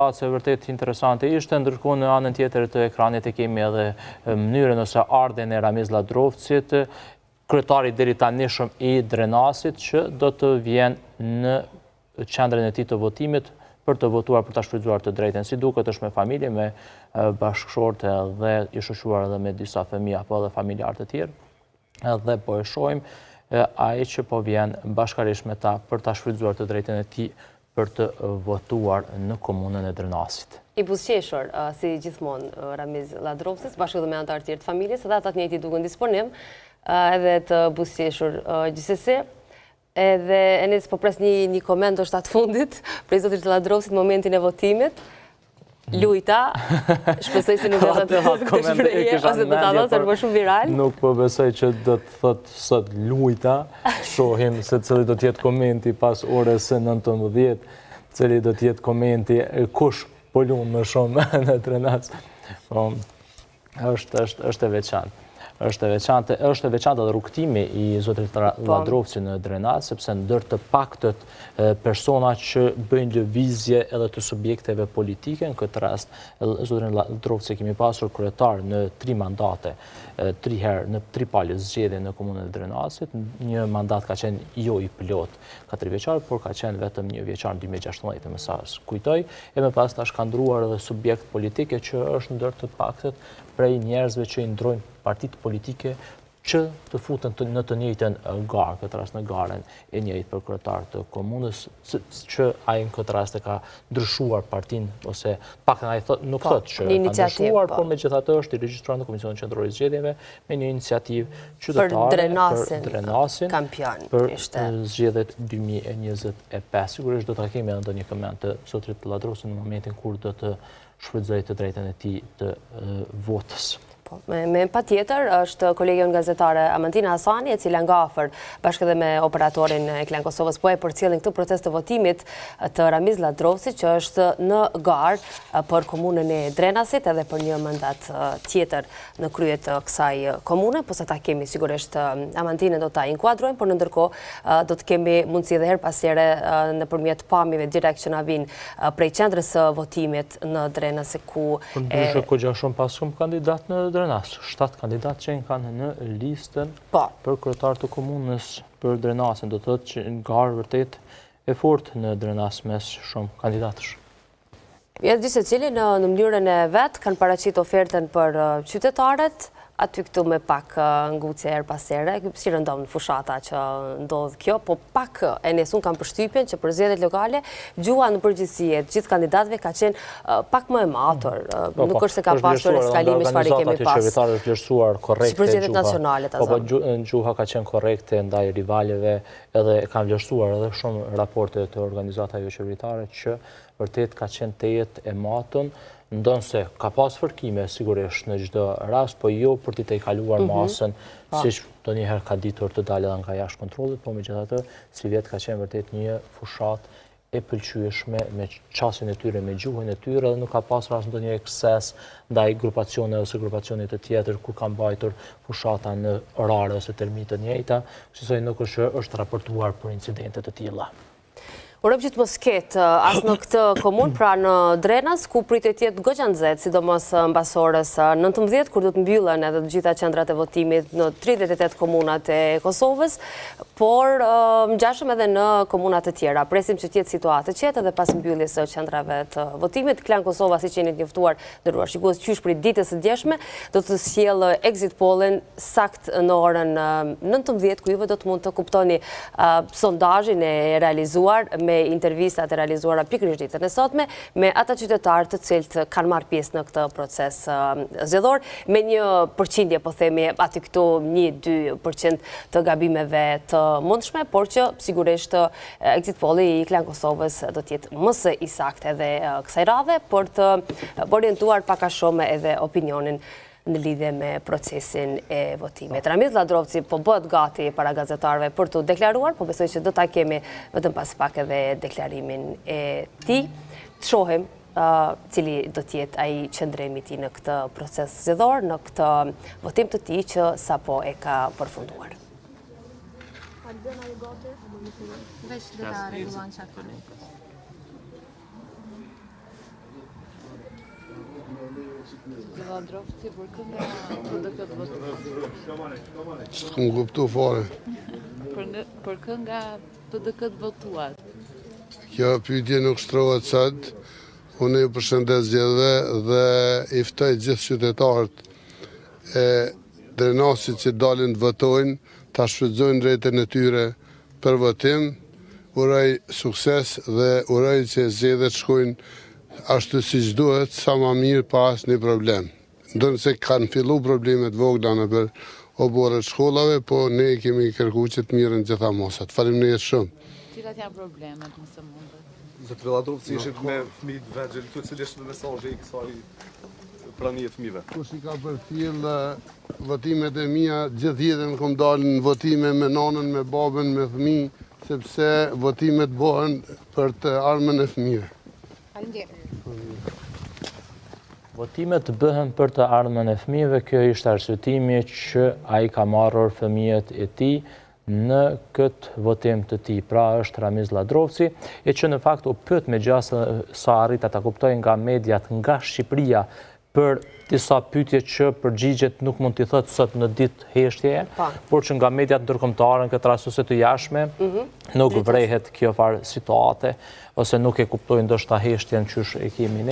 Se vërtet interesante ishte, ndërkohë në anën tjetër të ekranit e kemi edhe mënyrën ose ardhjen e Ramiz Lladrovcit, kryetari i deritanishëm i Drenasit që do të vjen në qendrën e tij të votimit për të votuar për ta shfrytëzuar të drejtën. Si duket është me familje, me bashkëshorte dhe i shoqëruar edhe me disa fëmijë apo edhe familjarë të tjerë. Dhe po e shohim ai që po vjen bashkarisht me ta për ta shfrytëzuar të drejtën e tij për të votuar në komunën e Drenasit. I buzëqeshur, si gjithmonë, Ramiz Lladrovci, bashkë edhe me anëtarë tjerë të familjes, edhe ata të njëjtit duken disponim, edhe të buzëqeshur gjithsesi. Edhe Enes po pres një një koment ndoshta të fundit prej zotit Lladrovcit në momentin e votimit. Lujta, shpresoj se nuk do të thotë këtë shprehje, ose do ta thotë, se është shumë viral. Nuk po besoj që do të thotë sot lujta, shohim se cili do të jetë komenti pas orës së 19, cili do të jetë komenti kush po lun më shumë në Drenas. Po, është është është e veçantë. Është e veçantë, është e veçantë edhe rrugëtimi i zotit po. Lladrovci në Drenas, sepse ndër të paktët persona që bëjnë lëvizje edhe të subjekteve politike, në këtë rast zotin Lladrovci kemi pasur kryetar në tri mandate, tri herë në tri palë zgjedhje në komunën e Drenasit, një mandat ka qenë jo i plotë, katërvjeçar, por ka qenë vetëm njëvjeçar në 2016, me sa kujtoj, e më pas tash ka ndruar edhe subjekt politik e që është ndër të paktët prej njerëzve që i ndrojnë partitë politike që të futen të, në të njëjtën garë, këtë rast në garën e njëjtë për kryetar të komunës, që ai në këtë rast e ka ndryshuar partinë, ose paktën ai thot, nuk po, thotë që ka ndryshuar, po. por megjithatë është i regjistruar në Komisionin Qendror të Zgjedhjeve me një iniciativë qytetare për Drenasin, për Drenasin, kampion për ishte. zgjedhjet 2025. Sigurisht do ta kemi edhe ndonjë koment të zotrit Lladrovci në momentin kur do të shfrytëzojë të drejtën e tij të votës. Po, me, me patjetër është kolegja jonë gazetare Amantina Hasani, e cila nga afër, bashkë edhe me operatorin e Klan Kosovës, po e përcjellin këtë proces të votimit të Ramiz Lladrovcit, që është në garë për komunën e Drenasit edhe për një mandat tjetër. në krye të kësaj komune, posa ta kemi sigurisht Amantinën do ta inkuadrojmë, por në ndërkohë do të kemi mundësi edhe herë pas here nëpërmjet pamjeve direkt që na vijnë prej qendrës së votimit në Drenas se ku... Për ndryshe, goxha shumë pas shumë kandidatë në Drenas, 7 kandidatë që kanë në listën po. për kryetar të komunës për Drenasin, do të thotë që garë vërtet e fortë në Drenas mes shumë kandidatësh. Edhe gjithsecili në në mënyrën e vet kanë paraqit ofertën për qytetarët, aty këtu me pak ngucje herë pas here, si rëndom në fushata që ndodh kjo, po pak Enes unë kam përshtypjen që për zgjedhjet lokale, gjuha në përgjithësi e të gjithë kandidatëve ka qenë pak më e matur, po, nuk po, është se ka pasur eskalime çfarë i kemi pas. Është vlerësuar korrekte Si për zgjedhjet nacionale, ta po, po, gjuha ka qenë korrekte ndaj rivalëve, edhe kanë vlerësuar edhe shumë raporte të organizatave joqeveritare që vërtet ka qenë tejet e matun, ndonëse ka pas fërkime sigurisht në çdo rast, po jo për t'i tejkaluar mhm. masën, po. siç ndonjëherë ka ditur të dalë edhe nga jashtë kontrollit, po megjithatë, sivjet ka qenë vërtet një fushatë e pëlqyeshme me qasjen e tyre, me gjuhën e tyre dhe nuk ka pasur as ndonjë ekses ndaj grupacioneve ose grupacionit të tjetër kur kanë mbajtur fushata në orare ose termine të njëjta, kësisoj nuk është është raportuar për incidente të tilla. Urojmë që të mos ketë as në këtë komunë, pra në Drenas, ku pritet të jetë goxha nxehtë, sidomos mbas orës 19, kur do të mbyllen edhe të gjitha qendrat e votimit në 38 komunat e Kosovës, por ngjashëm edhe në komunat të tjera. Presim që të jetë situatë e qetë edhe pas mbylljes së qendrave të votimit. Klan Kosova, siç jeni të njoftuar, të nderuar shikues, qysh prej ditës së djeshme, do të sjellë exit pollin saktë në orën 19, ku juve do të mund të kuptoni sondazhin e realizuar me intervistat e realizuara pikërisht ditën e sotme, me ata qytetarë të cilët kanë marrë pjesë në këtë proces zgjedhor, me një përqindje, po themi, aty këtu 1-2% të gabimeve të mundshme, por që sigurisht exit polli i Klan Kosovës do të jetë më se i saktë edhe kësaj radhe, për të orientuar pak a shumë edhe opinionin në lidhje me procesin e votimit. Ramiz Lladrovci po bëhet gati para gazetarëve për t'u deklaruar, po besoj që do ta kemi vetëm pas pak edhe deklarimin e tij. Të shohim cili do të jetë ai qëndrimi i tij në këtë proces zgjedhor, në këtë votim të tij që sapo e ka përfunduar. Albena je gati? Veç do ta rregullon çfarë. Lladrovci, për kë nga PDK të votuat? S'të kom kuptu fare. Për kë nga PDK të votuat? Kjo pyetje nuk shtrohet sot. Unë ju përshëndes gjithëve dhe i ftoj gjithë qytetarët e Drenasit që dalin të votojnë, ta shfrytëzojnë drejtën e tyre për votim. Uroj sukses dhe uroj që zgjedhjet shkojnë ashtu siç duhet, sa ma mirë pa asnjë problem. Ndonëse kanë fillu probleme të vogla nëpër oborret shkollave, po ne kemi kërku që të merren gjitha masat. Faleminderit shumë. Cilat janë problemet, nëse mundet? Zotëri Lladrovci ishit me fëmijë të vegjël, këtu cili është mesazhi i kësaj pranie të fëmijëve? Kush i ka përfill votimet e mia, gjithë jetën kom dalë në votime me nanën, me babën, me fëmijë, sepse votimet bëhen për të ardhmen e fëmijëve. Votimet bëhen për të ardhmen e fëmijëve, kjo ishte arsyetimi që ai ka marrur fëmijët e tij në këtë votim të tij. Pra është Ramiz Lladrovci, e që në fakt u pyet me gjasë sa arrita ta kuptoj nga mediat nga Shqipëria për disa pyetje që përgjigjet nuk mund t'i thotë sot në ditë heshtjeje, por që nga mediat ndërkombëtare në këtë rast ose të jashtme, mhm. nuk vrehet kjo farë situate, ose nuk e kuptojnë ndoshta heshtjen qysh e kemi ne.